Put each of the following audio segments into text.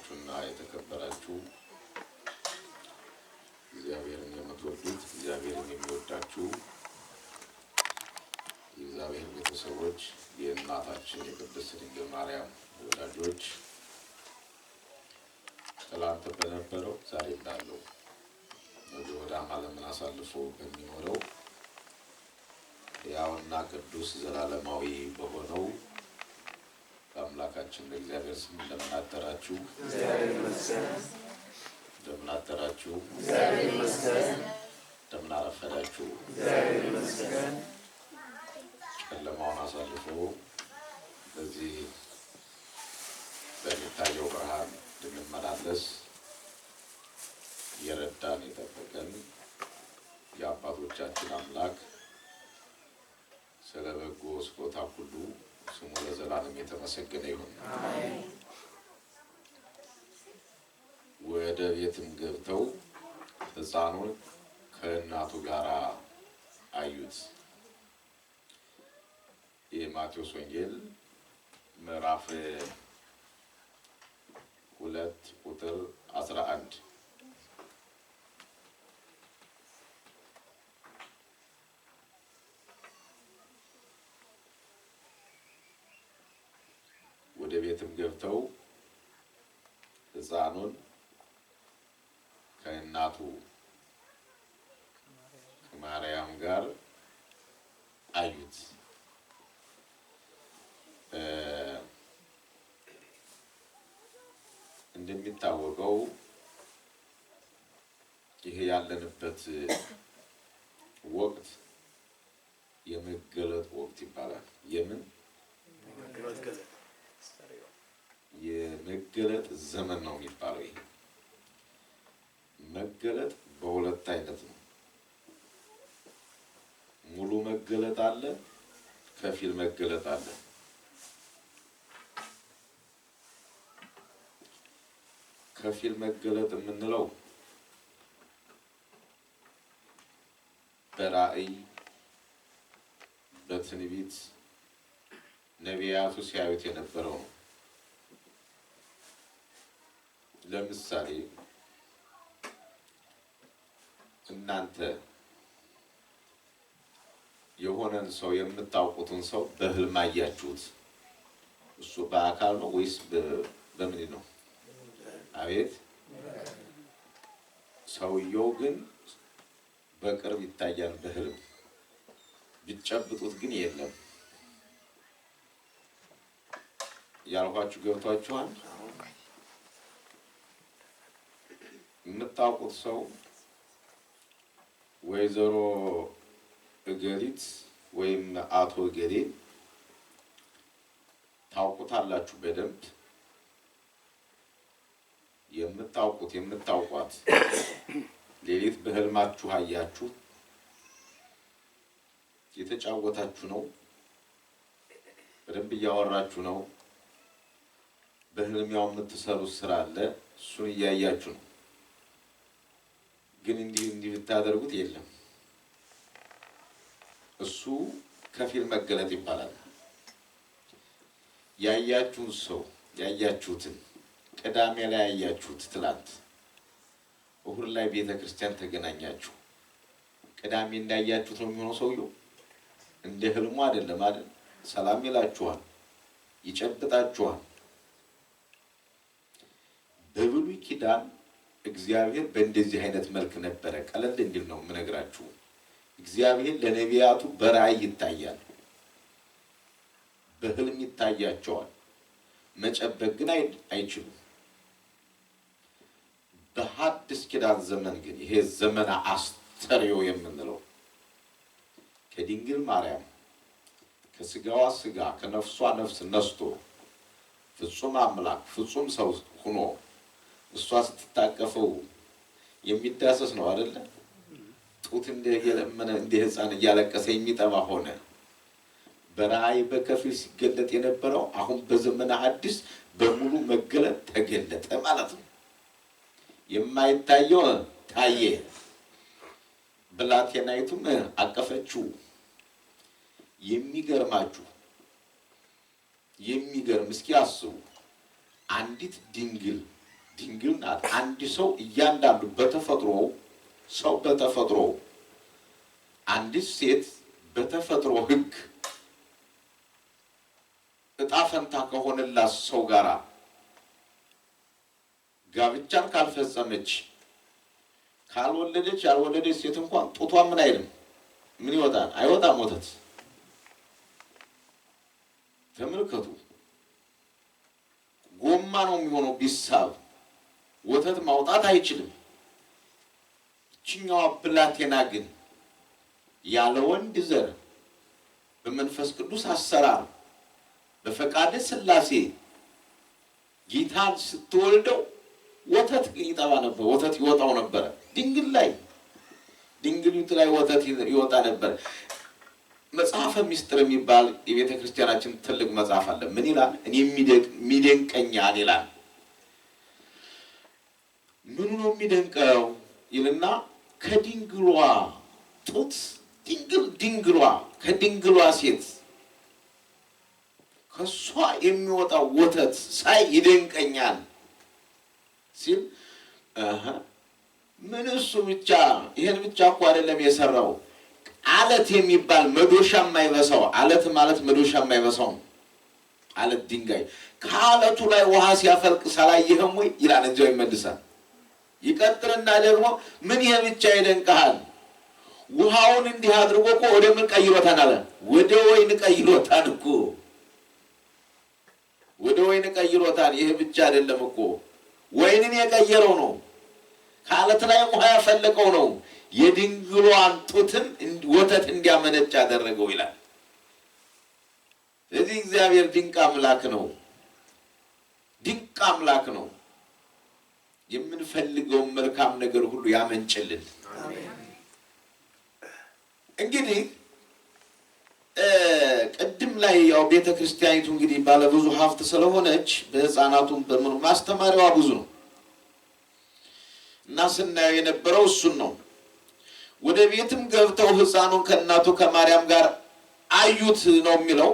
የተወደዳችሁና የተከበራችሁ እግዚአብሔርን የምትወዱት እግዚአብሔርን የሚወዳችሁ የእግዚአብሔር ቤተሰቦች የእናታችን የቅድስት ድንግል ማርያም ወዳጆች ትላንት በነበረው ዛሬ እንዳለው ነገ ወዲያም ዓለምን አሳልፎ በሚኖረው ሕያውና ቅዱስ ዘላለማዊ በሆነው በአምላካችን በእግዚአብሔር ስም እንደምን አደራችሁ? እግዚአብሔር ይመስገን። እንደምን አደራችሁ? እግዚአብሔር ይመስገን። እንደምን አረፈዳችሁ? እግዚአብሔር ይመስገን። ጨለማውን አሳልፎ በዚህ በሚታየው ብርሃን እንድንመላለስ የረዳን የጠበቀን የአባቶቻችን አምላክ ስለ በጎ ስጦታ ሁሉ ስሙ ለዘላለም የተመሰገነ ይሁን። ወደ ቤትም ገብተው ሕፃኑን ከእናቱ ጋር አዩት። የማቴዎስ ወንጌል ምዕራፍ 2 ቁጥር 11። ወደ ቤትም ገብተው ሕፃኑን ከእናቱ ከማርያም ጋር አዩት። እንደሚታወቀው ይሄ ያለንበት ወቅት የመገለጥ ወቅት ይባላል። የምን የመገለጥ ዘመን ነው የሚባለው። ይሄ መገለጥ በሁለት አይነት ነው። ሙሉ መገለጥ አለ፣ ከፊል መገለጥ አለ። ከፊል መገለጥ የምንለው በራእይ በትንቢት ነቢያቱ ሲያዩት የነበረው ነው። ለምሳሌ እናንተ የሆነን ሰው የምታውቁትን ሰው በህልም አያችሁት። እሱ በአካል ነው ወይስ በምን ነው? አቤት። ሰውየው ግን በቅርብ ይታያል በህልም፣ ቢጨብጡት ግን የለም። ያልኳችሁ ገብቷችኋል? የምታውቁት ሰው ወይዘሮ እገሊት ወይም አቶ እገሌ ታውቁታላችሁ በደንብ። የምታውቁት የምታውቋት ሌሊት በህልማችሁ አያችሁ፣ የተጫወታችሁ ነው፣ በደንብ እያወራችሁ ነው። በህልም ያው የምትሰሩት ስራ አለ፣ እሱን እያያችሁ ነው። ግን እንዲህ እንዲህ ብታደርጉት የለም። እሱ ከፊል መገለጥ ይባላል። ያያችሁን ሰው ያያችሁትን ቅዳሜ ላይ ያያችሁት፣ ትላንት እሁድ ላይ ቤተክርስቲያን ተገናኛችሁ፣ ቅዳሜ እንዳያችሁት ነው የሚሆነው። ሰውየው እንደ ህልሙ አይደለም አይደል? ሰላም ይላችኋል፣ ይጨብጣችኋል። በብሉይ ኪዳን እግዚአብሔር በእንደዚህ አይነት መልክ ነበረ። ቀለል እንዲል ነው የምነግራችሁ። እግዚአብሔር ለነቢያቱ በራእይ ይታያል፣ በህልም ይታያቸዋል። መጨበጥ ግን አይችሉም። በሐዲስ ኪዳን ዘመን ግን ይሄ ዘመነ አስተርእዮ የምንለው ከድንግል ማርያም ከስጋዋ ስጋ ከነፍሷ ነፍስ ነስቶ ፍጹም አምላክ ፍጹም ሰው ሆኖ እሷ ስትታቀፈው የሚዳሰስ ነው አይደለ? ጡት እንደየለመነ እንደ ሕፃን እያለቀሰ የሚጠባ ሆነ። በራእይ በከፊል ሲገለጥ የነበረው አሁን በዘመነ ሐዲስ በሙሉ መገለጥ ተገለጠ ማለት ነው። የማይታየው ታየ። ብላቴናይቱም አቀፈችው። የሚገርማችሁ የሚገርም እስኪ አስቡ። አንዲት ድንግል ድንግል ናት። አንድ ሰው እያንዳንዱ በተፈጥሮ ሰው በተፈጥሮ አንዲት ሴት በተፈጥሮ ሕግ እጣ ፈንታ ከሆነላት ሰው ጋራ ጋብቻን ካልፈጸመች ካልወለደች፣ ያልወለደች ሴት እንኳን ጡቷ ምን አይልም፣ ምን ይወጣል? አይወጣም ወተት። ተመልከቱ፣ ጎማ ነው የሚሆነው ቢሳብ፣ ወተት ማውጣት አይችልም። ይችኛዋ ብላቴና ግን ያለ ወንድ ዘር በመንፈስ ቅዱስ አሰራር በፈቃደ ሥላሴ ጌታን ስትወልደው ወተት ይጠባ ነበር፣ ወተት ይወጣው ነበረ። ድንግል ላይ ድንግሊቱ ላይ ወተት ይወጣ ነበር። መጽሐፈ ሚስጥር የሚባል የቤተ ክርስቲያናችን ትልቅ መጽሐፍ አለ። ምን ይላል? እኔ የሚደንቀኛል ይላል። ምኑ ነው የሚደንቀው ይልና ከድንግሏ ጡት ድንግል ድንግሏ ከድንግሏ ሴት ከሷ የሚወጣው ወተት ሳይ ይደንቀኛል ሲል፣ ምን እሱ ብቻ ይሄን ብቻ እኮ አይደለም የሰራው። አለት የሚባል መዶሻ የማይበሳው፣ አለት ማለት መዶሻ የማይበሳው ነው። አለት ድንጋይ፣ ከአለቱ ላይ ውሃ ሲያፈልቅ ሳላየህም ወይ ይላል። እዚያው ይመልሳል። ይቀጥልና ደግሞ ምን ይሄ ብቻ ይደንቅሃል? ውሃውን እንዲህ አድርጎ እኮ ወደ ምን ቀይሮታል አለ? ወደ ወይን ቀይሮታል እኮ፣ ወደ ወይን ቀይሮታል። ይሄ ብቻ አይደለም እኮ፣ ወይንን የቀየረው ነው። ከአለት ላይ ውሃ ያፈለቀው ነው። የድንግሏን ጡትም ወተት እንዲያመነጭ ያደረገው ይላል። ስለዚህ እግዚአብሔር ድንቅ አምላክ ነው። ድንቅ አምላክ ነው። የምንፈልገውን መልካም ነገር ሁሉ ያመንጭልን። እንግዲህ ቅድም ላይ ያው ቤተ ክርስቲያኒቱ እንግዲህ ባለብዙ ሀብት ስለሆነች በሕፃናቱም በምኑ ማስተማሪያዋ ብዙ ነው እና ስናየው የነበረው እሱን ነው። ወደ ቤትም ገብተው ሕፃኑን ከእናቱ ከማርያም ጋር አዩት ነው የሚለው።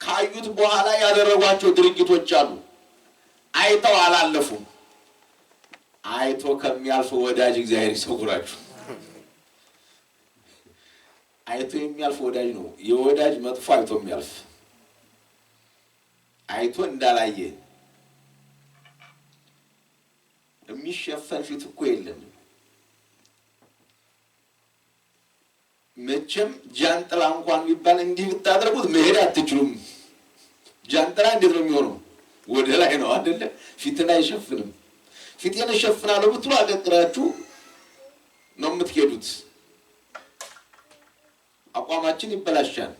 ካዩት በኋላ ያደረጓቸው ድርጊቶች አሉ። አይተው አላለፉም። አይቶ ከሚያልፍ ወዳጅ እግዚአብሔር ይሰውራችሁ። አይቶ የሚያልፍ ወዳጅ ነው። የወዳጅ መጥፎ አይቶ የሚያልፍ፣ አይቶ እንዳላየ የሚሸፈን ፊት እኮ የለም። መቼም ጃንጥላ እንኳን ቢባል እንዲህ ብታደርጉት መሄድ አትችሉም። ጃንጥላ እንዴት ነው የሚሆነው? ወደ ላይ ነው አይደለ? ፊትን አይሸፍንም። ፊቴን እሸፍናለሁ ብትሉ አቀቅራችሁ ነው የምትሄዱት። አቋማችን ይበላሻል።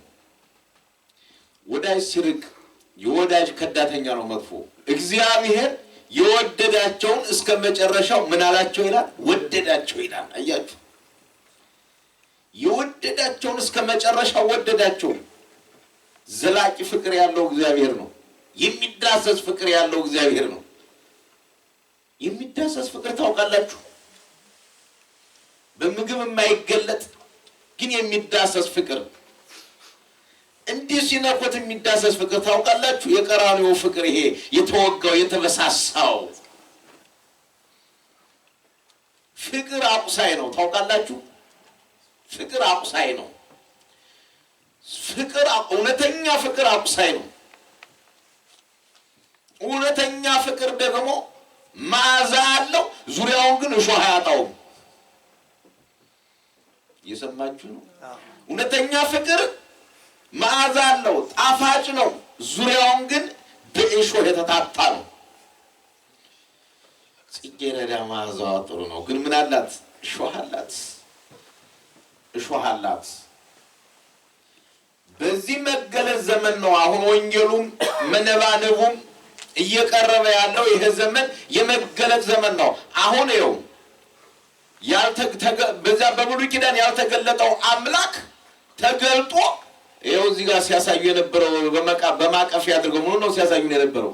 ወዳጅ ሲርቅ የወዳጅ ከዳተኛ ነው መጥፎ። እግዚአብሔር የወደዳቸውን እስከ መጨረሻው ምን አላቸው ይላል? ወደዳቸው ይላል። አያችሁ፣ የወደዳቸውን እስከ መጨረሻው ወደዳቸው። ዘላቂ ፍቅር ያለው እግዚአብሔር ነው። የሚዳሰስ ፍቅር ያለው እግዚአብሔር ነው። የሚዳሰስ ፍቅር ታውቃላችሁ? በምግብ የማይገለጥ ግን የሚዳሰስ ፍቅር፣ እንዲህ ሲነኩት የሚዳሰስ ፍቅር ታውቃላችሁ? የቀራንዮው ፍቅር፣ ይሄ የተወጋው የተበሳሳው ፍቅር አቁሳይ ነው። ታውቃላችሁ? ፍቅር አቁሳይ ነው። ፍቅር፣ እውነተኛ ፍቅር አቁሳይ ነው። እውነተኛ ፍቅር ደግሞ መዓዛ አለው፣ ዙሪያውን ግን እሾህ አያጣውም። እየሰማችሁ ነው? እውነተኛ ፍቅር መዓዛ አለው፣ ጣፋጭ ነው፣ ዙሪያውን ግን በእሾህ የተታጣ ነው። ጽጌረዳ መዓዛዋ ጥሩ ነው፣ ግን ምን አላት? እሾህ አላት። እሾህ አላት። በዚህ መገለጽ ዘመን ነው አሁን ወንጌሉም መነባነቡም እየቀረበ ያለው። ይሄ ዘመን የመገለጥ ዘመን ነው። አሁን ይኸው በዚያ በብሉይ ኪዳን ያልተገለጠው አምላክ ተገልጦ ይኸው እዚህ ጋር ሲያሳዩ የነበረው በማቀፊያ አድርገው ምኑ ነው ሲያሳዩን የነበረው?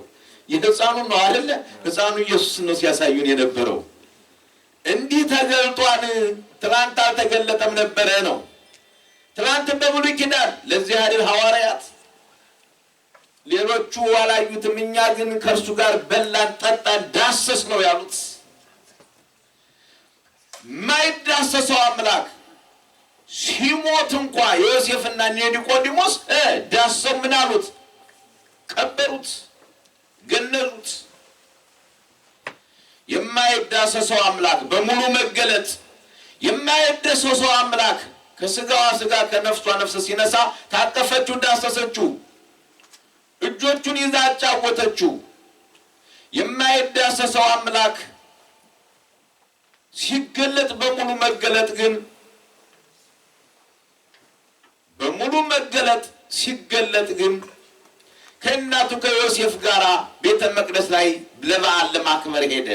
የሕፃኑን ነው አይደለ? ሕፃኑ ኢየሱስን ነው ሲያሳዩን የነበረው። እንዲህ ተገልጧል። ትላንት አልተገለጠም ነበረ ነው። ትላንት በብሉይ ኪዳን ለዚህ አይደል ሐዋርያት ሌሎቹ አላዩትም፣ እኛ ግን ከእርሱ ጋር በላን፣ ጠጣን፣ ዳሰስ ነው ያሉት። የማይዳሰሰው አምላክ ሲሞት እንኳ ዮሴፍና ኒቆዲሞስ ዳሰው ምን አሉት? ቀበሩት፣ ገነዙት። የማይዳሰሰው አምላክ በሙሉ መገለጥ የማይዳሰሰው አምላክ ከስጋዋ ስጋ ከነፍሷ ነፍስ ሲነሳ ታቀፈችው፣ ዳሰሰችው፣ እጆቹን ይዛ አጫወተችው። የማይዳሰሰው አምላክ ሲገለጥ በሙሉ መገለጥ ግን በሙሉ መገለጥ ሲገለጥ ግን ከእናቱ ከዮሴፍ ጋር ቤተ መቅደስ ላይ ለበዓል ለማክበር ሄደ።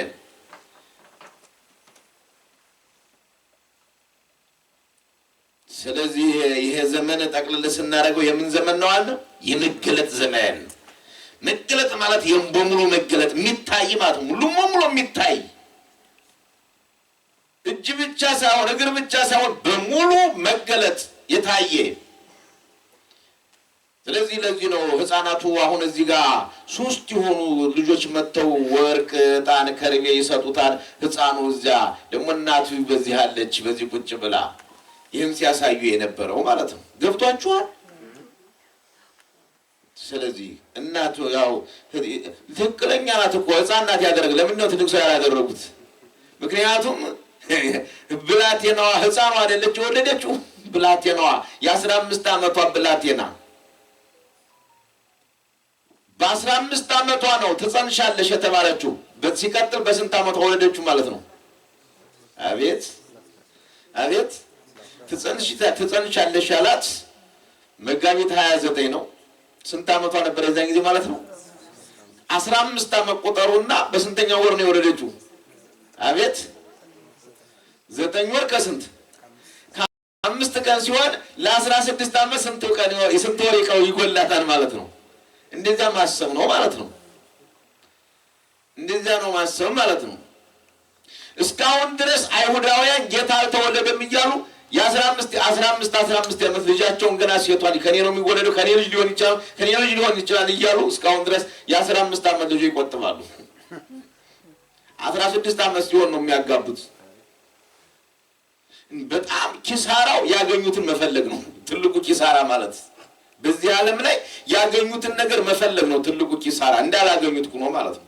ስለዚህ ይሄ ዘመን ጠቅልል ስናደርገው የምን ዘመን ነው አለ? የመገለጥ ዘመን። መገለጥ ማለት በሙሉ መገለጥ የሚታይ ማለት ነው። ሙሉ በሙሉ የሚታይ እጅ ብቻ ሳይሆን እግር ብቻ ሳይሆን በሙሉ መገለጥ የታየ። ስለዚህ ለዚህ ነው ህፃናቱ አሁን እዚህ ጋር ሶስት የሆኑ ልጆች መጥተው ወርቅ፣ ዕጣን፣ ከርቤ ይሰጡታል። ህፃኑ እዚያ ደግሞ እናቱ በዚህ አለች፣ በዚህ ቁጭ ብላ ይህም ሲያሳዩ የነበረው ማለት ነው። ገብቷችኋል? ስለዚህ እናቱ ያው ትክክለኛ ናት እኮ ህፃን ናት ያደረገ። ለምንድን ነው ትልቅ ሰው ያላደረጉት? ምክንያቱም ብላቴናዋ ህፃኗ አይደለች የወለደችው፣ ብላቴናዋ የ15 ዓመቷ ብላቴና በ15 ዓመቷ ነው ትጸንሻለሽ የተባለችው። ሲቀጥል በስንት ዓመቷ ወለደችው ማለት ነው? አቤት አቤት፣ ትጸንሻለሽ ያላት መጋቢት 29 ነው። ስንት ዓመቷ ነበር የዛን ጊዜ ማለት ነው? 15 ዓመት ቆጠሩና በስንተኛው ወር ነው የወለደችው? አቤት 9 ወር ከስንት ከ5 ቀን ሲሆን ለ16 ዓመት ስንት ቀን ስንት ወር ይጎላታል ማለት ነው። እንደዚያ ማሰብ ነው ማለት ነው። እንደዚያ ነው ማሰብ ማለት ነው። እስካሁን ድረስ አይሁዳውያን ጌታ አልተወለደም እያሉ የ15 15 15 ዓመት ልጃቸውን ገና ሴቷ ከኔ ነው የሚወለደው ከኔ ልጅ ሊሆን ይችላል ከኔ ልጅ ሊሆን ይችላል እያሉ እስካሁን ድረስ የ15 ዓመት ልጅ ይቆጥባሉ። 16 ዓመት ሲሆን ነው የሚያጋቡት። በጣም ኪሳራው ያገኙትን መፈለግ ነው ትልቁ ኪሳራ ማለት። በዚህ ዓለም ላይ ያገኙትን ነገር መፈለግ ነው ትልቁ ኪሳራ፣ እንዳላገኙት ሆኖ ማለት ነው።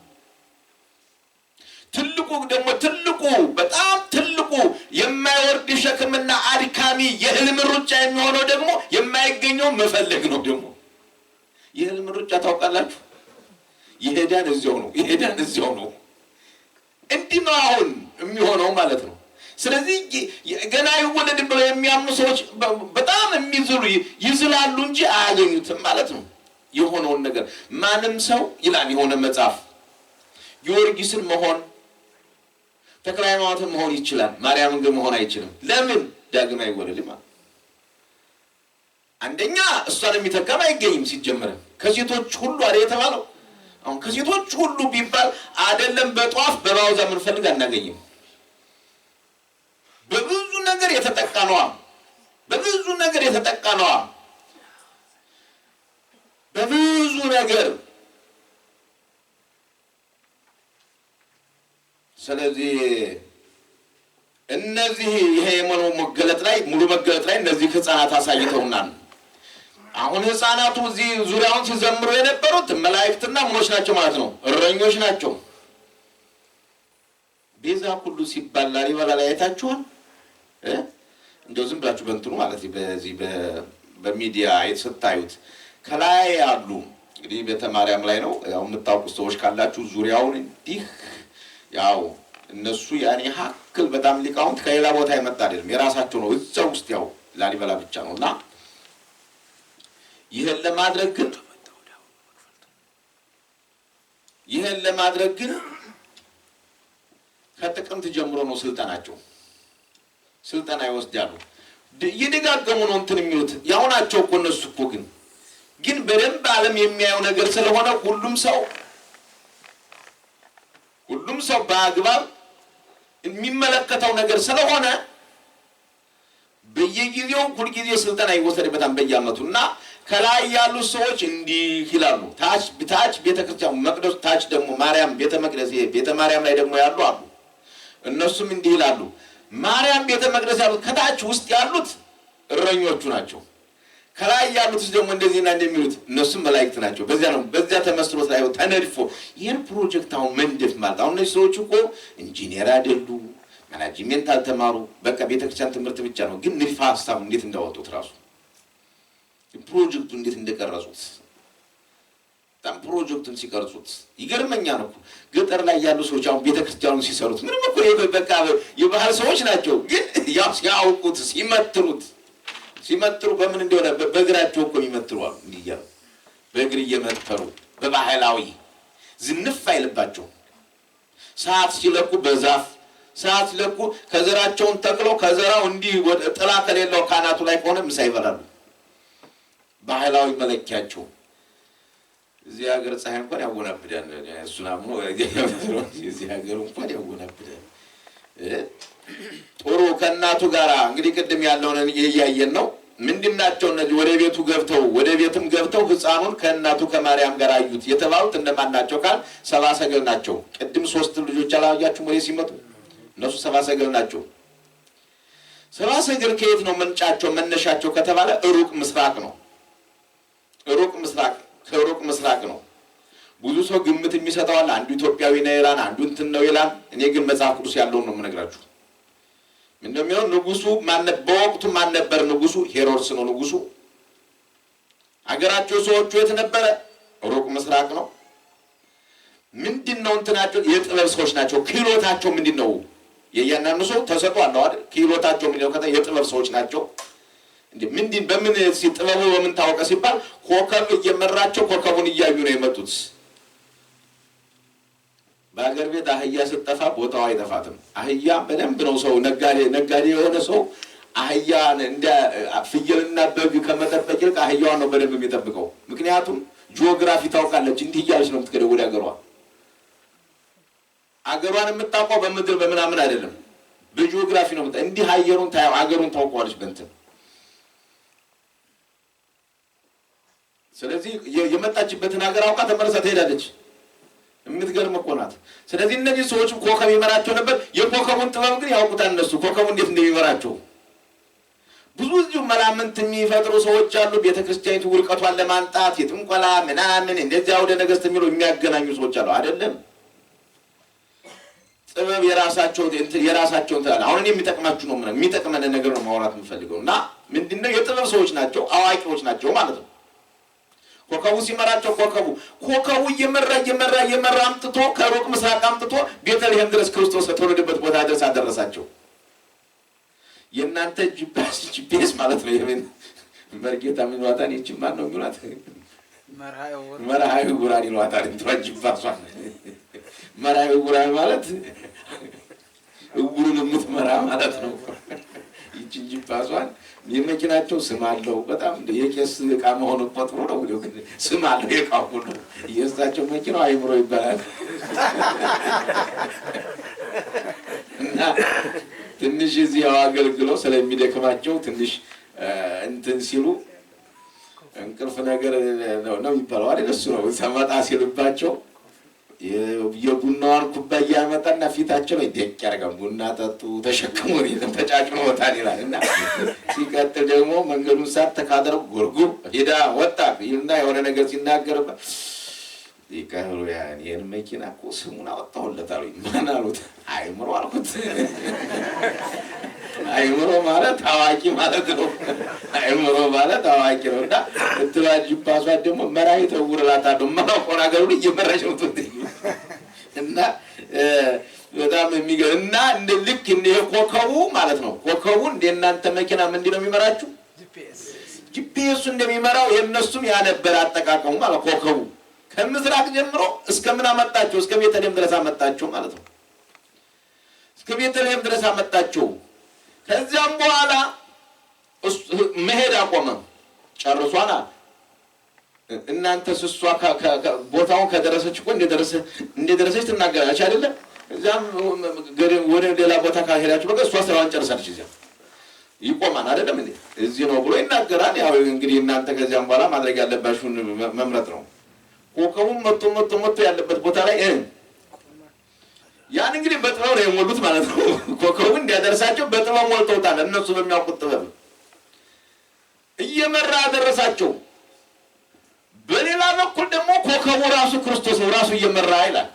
ትልቁ ደግሞ ትልቁ በጣም ትልቁ የማይወርድ ሸክምና አድካሚ የህልም ሩጫ የሚሆነው ደግሞ የማይገኘው መፈለግ ነው። ደግሞ የህልም ሩጫ ታውቃላችሁ፣ ይሄዳን እዚያው ነው፣ ይሄዳን እዚያው ነው። እንዲህ ነው አሁን የሚሆነው ማለት ነው። ስለዚህ ገና አይወለድም ብለው የሚያምኑ ሰዎች በጣም የሚዝሉ ይዝላሉ እንጂ አያገኙትም ማለት ነው። የሆነውን ነገር ማንም ሰው ይላል የሆነ መጽሐፍ ጊዮርጊስን መሆን ተክለ ሃይማኖትን መሆን ይችላል፣ ማርያምን ግን መሆን አይችልም። ለምን? ዳግም አይወለድም። አንደኛ እሷን የሚተካም አይገኝም። ሲጀመር ከሴቶች ሁሉ አይደል የተባለው? አሁን ከሴቶች ሁሉ ቢባል አይደለም በጧፍ በባውዛ የምንፈልግ አናገኝም። በብዙ ነገር የተጠቃ ነዋ። በብዙ ነገር የተጠቃ ነዋ። በብዙ ነገር። ስለዚህ እነዚህ ይሄ የሙሉ መገለጥ ላይ ሙሉ መገለጥ ላይ እነዚህ ህፃናት አሳይተውናል። አሁን ህፃናቱ እዚህ ዙሪያውን ሲዘምሩ የነበሩት መላእክትና ምኖች ናቸው ማለት ነው፣ እረኞች ናቸው። ቤዛ ሁሉ ሲባል ላሊበላ ላይ አይታችኋል? እንደው ዝም ብላችሁ በእንትኑ ማለት በዚህ በሚዲያ ስታዩት ከላይ ያሉ እንግዲህ ቤተ ማርያም ላይ ነው ያው የምታውቁት ሰዎች ካላችሁ ዙሪያውን እንዲህ ያው እነሱ ያኔ ሀክል በጣም ሊቃውንት ከሌላ ቦታ የመጣ አይደለም፣ የራሳቸው ነው። እዛው ውስጥ ያው ላሊበላ ብቻ ነውና ይሄን ለማድረግ ግን ከጥቅምት ጀምሮ ነው ስልጠናቸው። ስልጠና ይወስዳሉ። እየደጋገሙ ነው እንትን የሚሉት ያው ናቸው እኮ እነሱ እኮ ግን በደንብ ዓለም የሚያየው ነገር ስለሆነ ሁሉም ሰው በአግባብ የሚመለከተው ነገር ስለሆነ በየጊዜው ሁልጊዜ ስልጠና ይወሰድበታል በየዓመቱ። እና ከላይ ያሉት ሰዎች እንዲህ ይላሉ። ታች ታች ቤተክርስቲያን መቅደሱ ታች ደግሞ ማርያም ቤተ መቅደስ ይሄ ቤተ ማርያም ላይ ደግሞ ያሉ አሉ። እነሱም እንዲህ ይላሉ። ማርያም ቤተ መቅደስ ያሉት ከታች ውስጥ ያሉት እረኞቹ ናቸው። ከላይ ያሉት ደግሞ እንደዚህና እንደሚሉት እነሱም መላእክት ናቸው። በዚያ ነው በዚያ ተመስሎ ላይ ተነድፎ ይህን ፕሮጀክት አሁን መንደፍ ማለት አሁን እነዚህ ሰዎች እኮ ኢንጂነር አይደሉ፣ management አልተማሩ። በቃ ቤተክርስቲያን ትምህርት ብቻ ነው። ግን ንድፈ ሀሳቡ እንዴት እንዳወጡት ራሱ ፕሮጀክቱ እንዴት እንደቀረጹት በጣም ፕሮጀክቱን ሲቀርጹት ይገርመኛል እኮ ገጠር ላይ ያሉ ሰዎች አሁን ቤተክርስቲያኑን ሲሰሩት ምንም እኮ ይሄ በቃ የባህል ሰዎች ናቸው። ግን ያው ሲያውቁት ሲመትሩት ሲመትሩ በምን እንደሆነ በእግራቸው እኮ የሚመትሩ አሉ። እንዲህ እያሉ በእግር እየመተሩ በባህላዊ ዝንፍ አይልባቸው። ሰዓት ሲለኩ በዛፍ ሰዓት ሲለኩ ከዘራቸውን ተክለው ከዘራው እንዲህ ወደ ጥላ ከሌለው ካናቱ ላይ ከሆነ ምሳ ይበላሉ። ባህላዊ መለኪያቸው። እዚህ ሀገር ፀሐይ እንኳን ያወናብዳል። እሱን አምኖ እዚህ ሀገር እንኳን ያወናብዳል። ጥሩ ከእናቱ ጋር እንግዲህ ቅድም ያለውን እያየን ነው። ምንድን ናቸው እነዚህ? ወደ ቤቱ ገብተው ወደ ቤትም ገብተው ሕፃኑን ከእናቱ ከማርያም ጋር አዩት የተባሉት እነማን ናቸው ካል ሰብአ ሰገል ናቸው። ቅድም ሶስት ልጆች አላያችሁም? ወደ ሲመጡ እነሱ ሰብአ ሰገል ናቸው። ሰብአ ሰገል ከየት ነው ምንጫቸው መነሻቸው ከተባለ ሩቅ ምስራቅ ነው። ሩቅ ምስራቅ ከሩቅ ምስራቅ ነው። ብዙ ሰው ግምት የሚሰጠው አለ። አንዱ ኢትዮጵያዊ ነው ይላል፣ አንዱ እንትን ነው ይላል። እኔ ግን መጽሐፍ ቅዱስ ያለውን ነው የምነግራችሁ። እንደሚለው ንጉሱ ማን በወቅቱ ማን ነበር ንጉሱ? ሄሮድስ ነው ንጉሱ። አገራቸው ሰዎቹ የት ነበረ? ሩቅ ምስራቅ ነው። ምንድነው እንትናቸው? የጥበብ ሰዎች ናቸው። ክህሎታቸው ምንድነው? የእያንዳንዱ ሰው ተሰጥኦ አለው አይደል? ክህሎታቸው ምንድነው? ከታ የጥበብ ሰዎች ናቸው። እንዴ ምንድን በምን ጥበቡ በምን ታወቀ ሲባል ኮከብ እየመራቸው ኮከቡን እያዩ ነው የመጡት። በሀገር ቤት አህያ ስትጠፋ ቦታው አይጠፋትም። አህያ በደንብ ነው ሰው ነጋዴ ነጋዴ የሆነ ሰው አህያን እንደ ፍየልና በግ ከመጠበቅ ይልቅ አህያዋን ነው በደንብ የሚጠብቀው። ምክንያቱም ጂኦግራፊ ታውቃለች። እንዲህ እያለች ነው የምትገደው ወደ ሀገሯ። አገሯን የምታውቀው በምድር በምናምን አይደለም፣ በጂኦግራፊ ነው። እንዲህ አየሩን ታየው አገሩን ታውቀዋለች በእንትን። ስለዚህ የመጣችበትን ሀገር አውቃ ተመልሳ ትሄዳለች። የምትገርም እኮ ናት። ስለዚህ እነዚህ ሰዎች ኮከብ ይመራቸው ነበር። የኮከቡን ጥበብ ግን ያውቁታል እነሱ ኮከቡ እንዴት እንደሚመራቸው። ብዙ እዚሁ መላምንት የሚፈጥሩ ሰዎች አሉ። ቤተክርስቲያኒቱ ውድቀቷን ለማምጣት የጥንቆላ ምናምን እንደዚያ ወደ ነገስት የሚሉ የሚያገናኙ ሰዎች አሉ። አይደለም ጥበብ የራሳቸው የራሳቸው እንትን አለ። አሁን እኔ የሚጠቅማችሁ ነው የሚጠቅመን ነገር ነው ማውራት የምፈልገው እና ምንድነው የጥበብ ሰዎች ናቸው፣ አዋቂዎች ናቸው ማለት ነው። ኮከቡ ሲመራቸው ኮከቡ ኮከቡ እየመራ እየመራ እየመራ አምጥቶ ከሩቅ ምስራቅ አምጥቶ ቤተልሔም ድረስ ክርስቶስ ከተወለደበት ቦታ ድረስ አደረሳቸው። የእናንተ GPS ማለት ነው። የምን መርጌታ ምን ይሏታል? ይህቺ ማን ነው የሚሏት? መርሃዊ ዕውራን ይሏታል። እንትኗ ጂፓሷን መርሃዊ ዕውራን ማለት እውሩን የምትመራ ማለት ነው። ይህቺን ጂፓሷን የመኪናቸው ስም አለው። በጣም የቄስ ዕቃ መሆኑ እኮ ጥሩ ነው፣ ግን ስም አለው የዕቃው ሁሉ። የእሳቸው መኪናው አይምሮ ይባላል። እና ትንሽ እዚህ ያው አገልግለው ስለሚደክማቸው ትንሽ እንትን ሲሉ እንቅልፍ ነገር ነው የሚባለው አይደል? እሱ ነው ሰመጣ ሲልባቸው የቡናዋን ኩባያ ያመጣና ፊታቸው ላይ ደቅ ያደርጋል። ቡና ጠጡ ተሸክሞ ተጫጭኖታል ይላል። እና ሲቀጥል ደግሞ መንገዱን ሳት ተካደረው ጎርጉር ሄዳ ወጣ ይልና የሆነ ነገር ሲናገርበት ይቀሩ ያን ይሄን መኪና እኮ ስሙን አወጣሁለት አሉኝ። ማን አሉት? አይምሮ አልኩት። አይምሮ ማለት አዋቂ ማለት ነው። አይምሮ ማለት አዋቂ ነው። እና እንትኗ ጂፓሷ ደግሞ መራዊ ተውር እላታለሁ። የማላውቀውን ሀገር ሁሉ እየመራች ነው የምትወስደኝ። እና በጣም የሚገርም እና እንደ ልክ እንደ ኮከቡ ማለት ነው። ኮከቡ እንደ እናንተ መኪና ምንድን ነው የሚመራችሁ? GPS ኡ እንደሚመራው የእነሱም ያነበረ አጠቃቀሙ ማለት ኮከቡ ከምስራቅ ጀምሮ እስከ ምን አመጣቸው? እስከ ቤተልሔም ድረስ አመጣቸው ማለት ነው። እስከ ቤተልሔም ድረስ አመጣቸው። ከዚያም በኋላ መሄድ አቆመ። ጨርሷና እናንተስ እሷ ቦታውን ከደረሰች እኮ እንደደረሰች ትናገራለች አይደለም? እዚያም ወደ ሌላ ቦታ ካልሄዳችሁ በቃ እሷ ስራዋን ጨርሳለች። እዚያ ይቆማል አይደለም እንዴ? እዚህ ነው ብሎ ይናገራል። ያው እንግዲህ እናንተ ከዚያም በኋላ ማድረግ ያለባችሁን መምረጥ ነው። ኮከቡም መጥቶ መጥቶ መጥቶ ያለበት ቦታ ላይ ያን እንግዲህ በጥበብ ነው የሞሉት ማለት ነው። ኮከቡ እንዲያደርሳቸው በጥበብ ሞልተውታል። እነሱ በሚያውቁት ጥበብ እየመራ አደረሳቸው። በሌላ በኩል ደግሞ ኮከቡ ራሱ ክርስቶስ ነው፣ ራሱ እየመራ ይላል።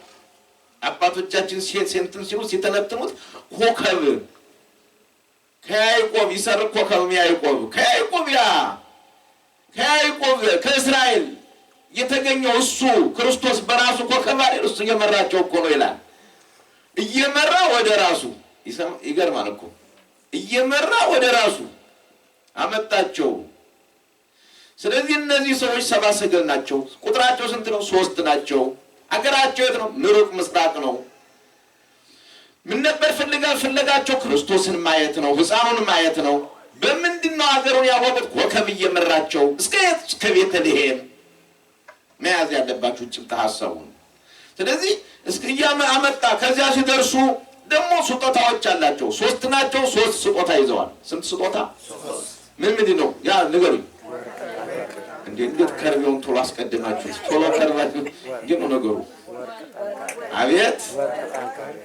አባቶቻችን ሴንትን ሲሉ ሲተነትኑት ኮከብ ከያዕቆብ ይሰርቅ ኮከብ ያዕቆብ ከያዕቆብ ያ ከያዕቆብ ከእስራኤል የተገኘው እሱ ክርስቶስ በራሱ ኮከብ አይደል? እሱ እየመራቸው እኮ ነው ይላል። እየመራ ወደ ራሱ ይገርማል እኮ እየመራ ወደ ራሱ አመጣቸው። ስለዚህ እነዚህ ሰዎች ሰብአ ሰገል ናቸው። ቁጥራቸው ስንት ነው? 3 ናቸው። አገራቸው የት ነው? ምሩቅ ምስራቅ ነው። ምን ነበር ፍለጋቸው? ክርስቶስን ማየት ነው፣ ሕፃኑን ማየት ነው። በምንድን ነው አገሩን ያወቁት? ኮከብ እየመራቸው እስከ የት? እስከ ቤተልሔም። መያዝ ያለባችሁ ጭብጥ ሐሳቡን። ስለዚህ እስከ አመጣ። ከዚያ ሲደርሱ ደግሞ ስጦታዎች አላቸው። 3 ናቸው። 3 ስጦታ ይዘዋል። ስንት ስጦታ? ምን ምንድን ነው? ያ ንገሩኝ። እንዴት ከርቤውን ቶሎ አስቀድማችሁት? ቶሎ ከርባችሁ እንዴት ነው ነገሩ? አቤት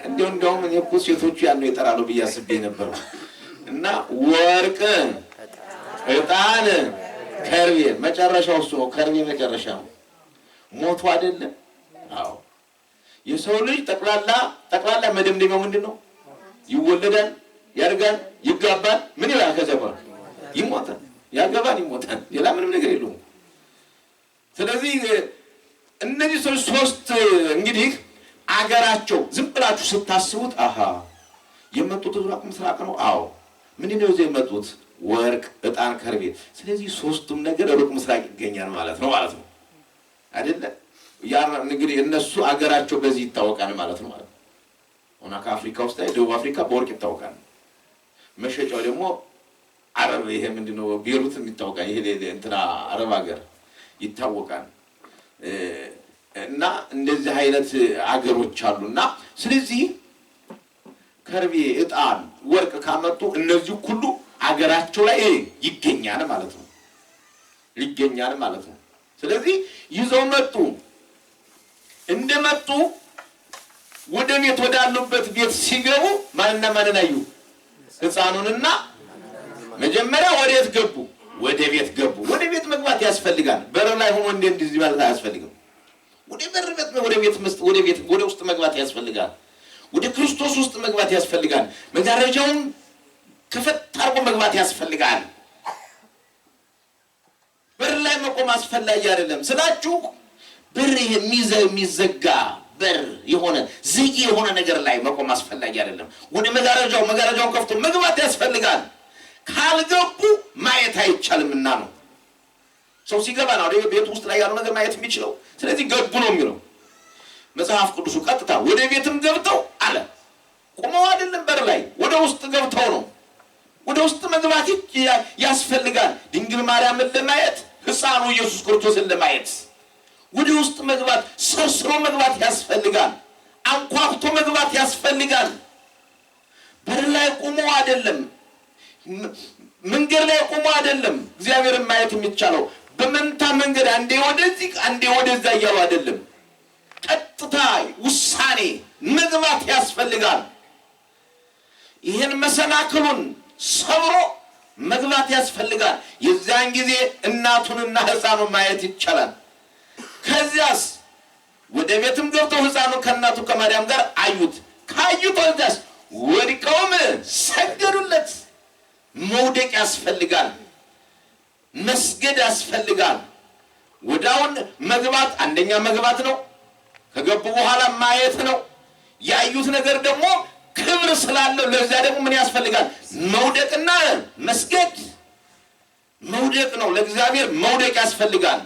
እንደውም እኔ እኮ ሴቶቹ ያን ነው ይጠራሉ ብዬ አስቤ ነበር። እና ወርቅ፣ ዕጣን፣ ከርቤ መጨረሻው እሱ ነው። ከርቤ መጨረሻ ነው። ሞቱ አይደለም? አዎ። የሰው ልጅ ጠቅላላ መደምደሚያው ምንድን ነው? ይወለዳል፣ ያድጋል፣ ይጋባል። ምን ይላል? ከዚያ በኋላ ይሞታል፣ ያገባል፣ ይሞታል። ሌላ ምንም ነገር የለውም። ስለዚህ እነዚህ ሰዎች 3 እንግዲህ አገራቸው ዝም ብላችሁ ስታስቡት አሃ የመጡት ሩቅ ምስራቅ ነው። አዎ። ምንድነው ይዘው የመጡት? ወርቅ፣ ዕጣን፣ ከርቤ። ስለዚህ 3ቱም ነገር ሩቅ ምስራቅ ይገኛል ማለት ነው ማለት ነው አይደለ? ያ እንግዲህ እነሱ አገራቸው በዚህ ይታወቃል ማለት ነው ማለት ነው። እና ከአፍሪካ ውስጥ ላይ ደቡብ አፍሪካ በወርቅ ይታወቃል። መሸጫው ደግሞ አረብ ይሄ ምንድነው ቤሩት ይታወቃል። ይሄ እንትና አረብ ሀገር ይታወቃል። እና እንደዚህ አይነት አገሮች አሉና ስለዚህ ከርቤ፣ ዕጣን፣ ወርቅ ካመጡ እነዚህ ሁሉ አገራቸው ላይ ይገኛል ማለት ነው። ይገኛል ማለት ነው። ስለዚህ ይዘው መጡ። እንደመጡ ወደ ቤት ወዳሉበት ቤት ሲገቡ ማንና ማንን አዩ? ሕፃኑንና መጀመሪያ ወደ የት ገቡ? ወደ ቤት ገቡ። ወደ ቤት መግባት ያስፈልጋል። በር ላይ ሆኖ እንደዚህ ማለት አያስፈልግም። ወደ በር ቤት ወደ ቤት ወደ ቤት ወደ ውስጥ መግባት ያስፈልጋል። ወደ ክርስቶስ ውስጥ መግባት ያስፈልጋል። መጋረጃውን ከፈት አድርጎ መግባት ያስፈልጋል። በር ላይ መቆም አስፈላጊ አይደለም ስላችሁ በር ይሄ የሚዘጋ በር የሆነ ዝግ የሆነ ነገር ላይ መቆም አስፈላጊ አይደለም። ወደ መጋረጃውን ከፍቶ መግባት ያስፈልጋል። ካልገቡ ማየት አይቻልምና ነው። ሰው ሲገባ ነው አይደል ቤት ውስጥ ላይ ያለው ነገር ማየት የሚችለው። ስለዚህ ገቡ ነው የሚለው መጽሐፍ ቅዱሱ። ቀጥታ ወደ ቤትም ገብተው አለ። ቆመው አይደለም በር ላይ ወደ ውስጥ ገብተው ነው። ወደ ውስጥ መግባት ያስፈልጋል። ድንግል ማርያምን ለማየት፣ ሕፃኑ ኢየሱስ ክርስቶስን ለማየት ወደ ውስጥ መግባት፣ ሰርስሮ መግባት ያስፈልጋል። አንኳኩቶ መግባት ያስፈልጋል። በር ላይ ቆሞ አይደለም፣ መንገድ ላይ ቆሞ አይደለም እግዚአብሔርን ማየት የሚቻለው። በመንታ መንገድ አንዴ ወደዚህ አንዴ ወደዛ እያሉ አይደለም። ቀጥታ ውሳኔ መግባት ያስፈልጋል። ይሄን መሰናክሉን ሰብሮ መግባት ያስፈልጋል። የዚያን ጊዜ እናቱንና ሕፃኑን ማየት ይቻላል። ከዚያስ ወደ ቤትም ገብተው ሕፃኑን ከእናቱ ከማርያም ጋር አዩት። ካዩት ወዲያስ ወድቀውም ሰገዱለት። መውደቅ ያስፈልጋል። መስገድ ያስፈልጋል። ወዳውን መግባት አንደኛ መግባት ነው። ከገቡ በኋላ ማየት ነው። ያዩት ነገር ደግሞ ክብር ስላለው ለዚያ ደግሞ ምን ያስፈልጋል? መውደቅና መስገድ። መውደቅ ነው። ለእግዚአብሔር መውደቅ ያስፈልጋል።